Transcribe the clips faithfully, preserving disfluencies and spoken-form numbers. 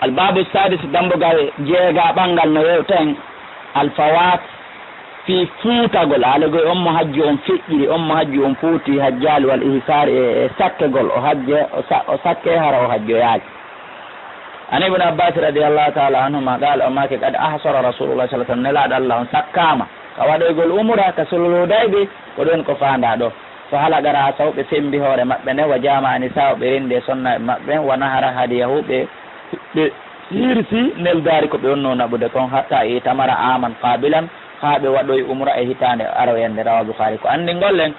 Al babu sadis, dambugal jeega ɓanngal no yewta en, al fawat, fii fuutagol. Haala goy on mo hajju on feƴƴiri, on mo hajju on fuuti, hajjaali wal ihsar e, e sakkegol, o hajje, o sa-, o sakke hara o hajjoyaali. An Ibn Abbas radiyallahu ta'ala anhuma qala, o maaki, qad ahsara Rasulullah sallallahu alaihi wasallam, Nelaaɗo Allah on sakkaama ka waɗoygol umra ka Sulhul Hudaybi, ko ɗon ko faandaa ɗo. Fa halaka ra'sahu, ɓe fembi hoore maɓɓe nden, wa jama'a nisa'ahu, ɓe renndi e sonnaaɓe maɓɓe ɓen, wa nahara hadiyahu, ɓe, ɓe hirsi neldaari ko ɓe wonno naɓude kon, hatta i'tamara aman qabilan, haa ɓe waɗoyi umra e hitaande aroyande. Rawahu Bukhari. Ko anndingol en,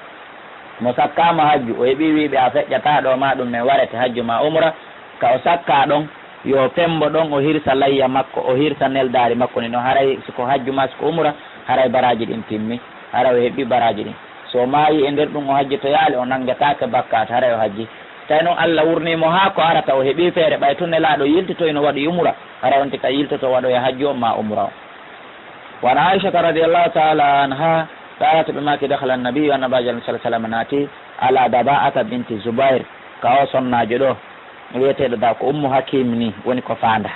mo sakkaama hajju, o heɓi wiiɓe a feƴƴataa ɗo, ma ɗum men warete hajju ma umra, ka o sakkaa ɗon, yo fembo ɗon, o hirsa layya makko, o hirsa neldaari makko ni no, haray si ko hajju ma si ko umra, haray baraaji ɗin timmi, haray o heɓi baraaji ɗin. So o maayi e nder ɗum o hajjitoyaali, o nanngetaake bakkaat, haray o hajji. Tawi noon Allah wurnii mo haa ko arata, o heɓii feere, ɓay tun Nelaaɗo yiltitoy no waɗi umra, haray on tigi yiltoto waɗoya hajju on maa umra on. Wa an Aishata radiyallahu ta'ala anha, qalat, ɓe maaki, dakhala an-nabiyyu, Annabaajo Allah sallallahu alaihi wasallam naati, ala Daba'ata binti Zubair, ka o sonnaajo ɗo, wiyeteeɗo da ko Ummu Hakim ni, woni ko faanda.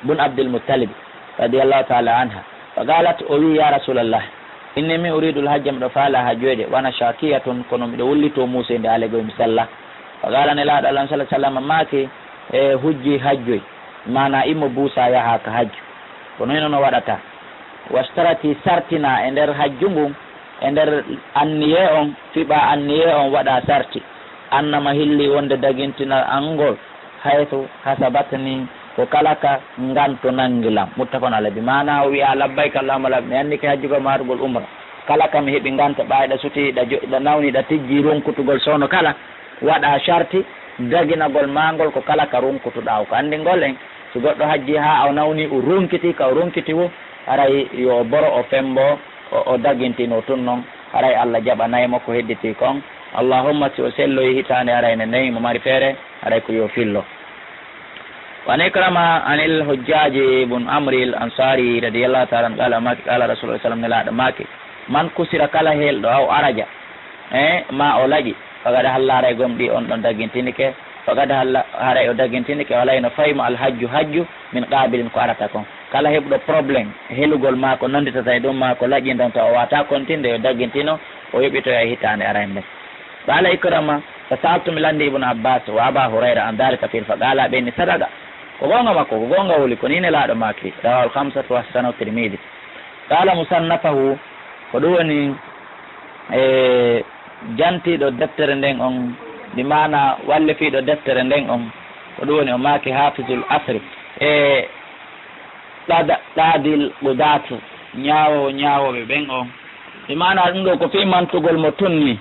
Bun Abdul Muttalib, radiyallahu ta'ala anha. Fa qalat, o wi, ya Rasulallah, inni min uridu al-hajja, miɗo faala hajjoyde, wa ana shakiyatun, kono miɗo wullito muuseendi, haala goy mi sella. Fa qala, Nelaaɗo Allah sallallahu alaihi wasallam maaki, e hujji hajjoy, maana immo buusa yaha ka hajju. Kono hino no waɗata. Washtarati, sartina e nder hajju ngun, e nder anniye on, fiɓa anniye on, waɗa sarti. Annama hilli wonde dagintinal an ngol, haythu hasabatni, ko kala ka nganto nangi lam. Muttafaqun alayhi. Bi maana o wi'a, labbayka Allahumma labbayk, mi annike hajju ka maarugol umra. Kala ka mi heɓi nganto ɓayɗa suti, ɗa jo-, ɗa nawni, ɗa tijji ronkutugol soono kala, waɗa sarti daginagol maa ngol ko kala ka ronkutuɗaa o. Ko anndingol en, si goɗɗo hajji haa o nawni, o ronkiti ka o ronkiti woo, haray yo o boro, o fembo, o, o dagintino tun non, haray Allah jaɓanay mo ko hedditi kon. Allahumma, si o selloyi hitaande arayne nden, mo mari feere, haray ko yo fillo. Wa an Ikrama anil Hujjaji bun Amri al-Ansari radiyallahu ta'ala anhu qala, maaki, qala Rasulullah sallallahu alaihi wasallam, Nelaaɗo maaki, man kusira, kala helɗo, aw araja, e ma o laƴi, faqad halla, haray gomɗii on ɗon dagintinike, faqad halla, haray o dagintinike, walay no faymo al-hajju, hajju, min qabilin, ko arata kon. Kala heɓuɗo problème, helugol maa ko nanditata e ɗum maa ko laƴi, nden tawa o waata kontinde, yo dagintino, o yoɓitoya e hitaande arayne nden. Qala Ikrama, fa sa'altu, mi lanndi Ibnu Abbas wa Aba Hurayra an dhalika fi'l, fa qala, ɓe inni, sadaqa. Ko goonga makko, ko goonga wuli, ko nii Nelaaɗo maaki. Rawahu al-khamsatu wa hassanahu Tirmidhi. Qala musannafahu, ko ɗum woni, e, jantiiɗo deftere nden on, bi maana wallifiiɗo deftere nden on, ko ɗum woni o maaki Hafizul Asri, e, qada-, qadil qudatu, ñaawo-, ñaawooɓe ɓen on. Bi maana ɗum ɗo ko fii mantugol mo tun ni.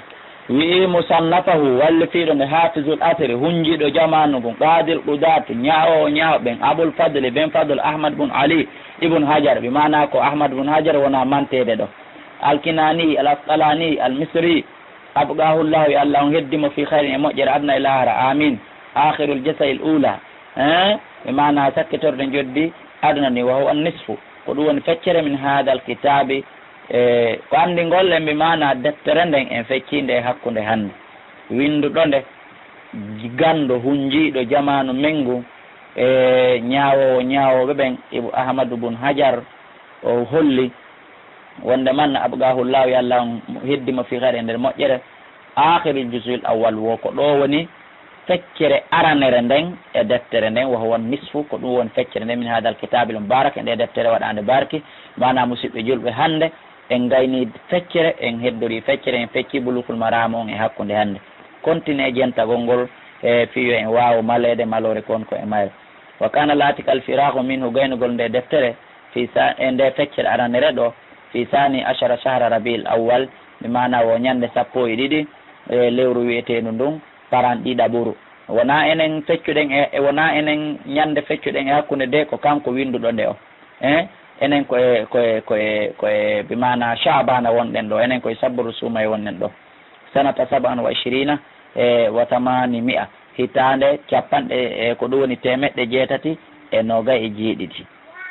Wi'i musannafahu, wallifiiɗo nde, Hafizul Asri, hunjiiɗo jamaanu ngun, Qadil Qudaat, ñaawoowo ñaawɓe ɓen, Abul Fadli, ben Fadl, Ahmad bun Ali ibn Hajar, bi maana ko Ahmad bun Hajar wona manteede ɗo. Al-Kinaani, Al-Asqalaani, Al-Misri, abqaahu Llahu, yo Allah on heddi mo, fii khayrin, e moƴƴere aduna e laahara, amiin. Aakhirul jasa'il uula, eh, bi maana sakkitorde njoddi aduna ni, wa huwa nisfu, ko ɗum woni feccere, min haadal kitaabi, E, ko anndingol en, bi maana deftere nden en feccii nde e hakkunde hannde. Winnduɗo nde, ganndo hunjiiɗo jamaanu men ngu, e, ñaawoowo ñaawooɓe ɓen, Ibnu Ahmadu bun Hajar, o holli wonde man abqaahu Llahu, yo Allah on heddi mo fii khayrin e nder moƴƴere, aakhirul juz'il awwal, wo ko ɗo woni feccere aranere nden e deftere nden, wa huwa nisfu, ko ɗum woni feccere nden, min haadal kitaabil mubarak, e nde deftere waɗaande barki. Maana, musidɓe julɓe, hannde en gayni feccere, en heddori feccere, en fecci Bulughul Maram on e hakkunde hannde. Continue jentagol ngol, e fii yo en waawo maleede maloore kon ko e mayre. Wa kana laatikal firaagu minhu, gaynugol nde deftere, fi sa-, e nde feccere aranere ɗo, fi sani ashara shahra Rabiul Awwal, bi maana wo ñande sappo e ɗiɗi, e lewru wi'eteendu ndun, paran ɗiɗaɓuru. Wona enen feccuɗen e, e wona enen ñande feccuɗen e hakkunde de, ko kanko winnduɗo nde o. Eh, enen ko e, ko e, ko e, ko e, bi maana Sha'bana wonɗen ɗo, enen ko e Sabru Sumay wonɗen ɗo. Sanata sab'an wa ishrina, e, wa thamani mi'a, hitaande capanɗe, e, ko ɗum woni teemeɗɗe jeetati e noogay e jeeɗiɗi.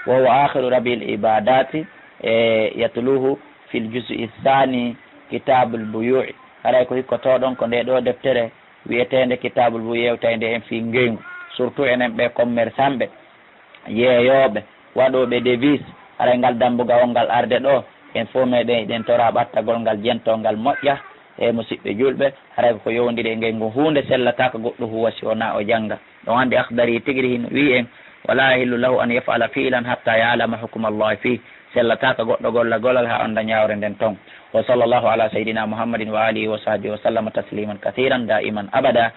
Wa huwa akhiru rabi'il ibadati, e, yatluhu fil juz'i thani kitabul buyu'i. Haray ko hikkotoɗon ko nde ɗo deftere wi'eteende Kitaabul Buyuu'i, yewtay nde en fii ngeyngu. Surtout enen ɓe commerçant ɓe, yeeyooɓe, waɗooɓe devise, haray ngal dammbugal wonngal arde ɗoo, en fof meɗen eɗen tora ɓattagol ngal jentoo ngal moƴƴa, e musiɓɓe juulɓe, haray ko yowondiri e ngaygu huunde sellataaka goɗɗo huwa si wonaa o jannga. Ɗon anndi Akhdari tigi ri hino wi'i en, ولا يحل له أن يفعل فعلا حتى يعلم حكم الله فيه. Sellataaka goɗɗo golla gollal haa o annda ñaawre nden ton. وصلى الله على سيدنا محمد وآله وصحبه وسلم تسليما كثيرا دائما أبدا.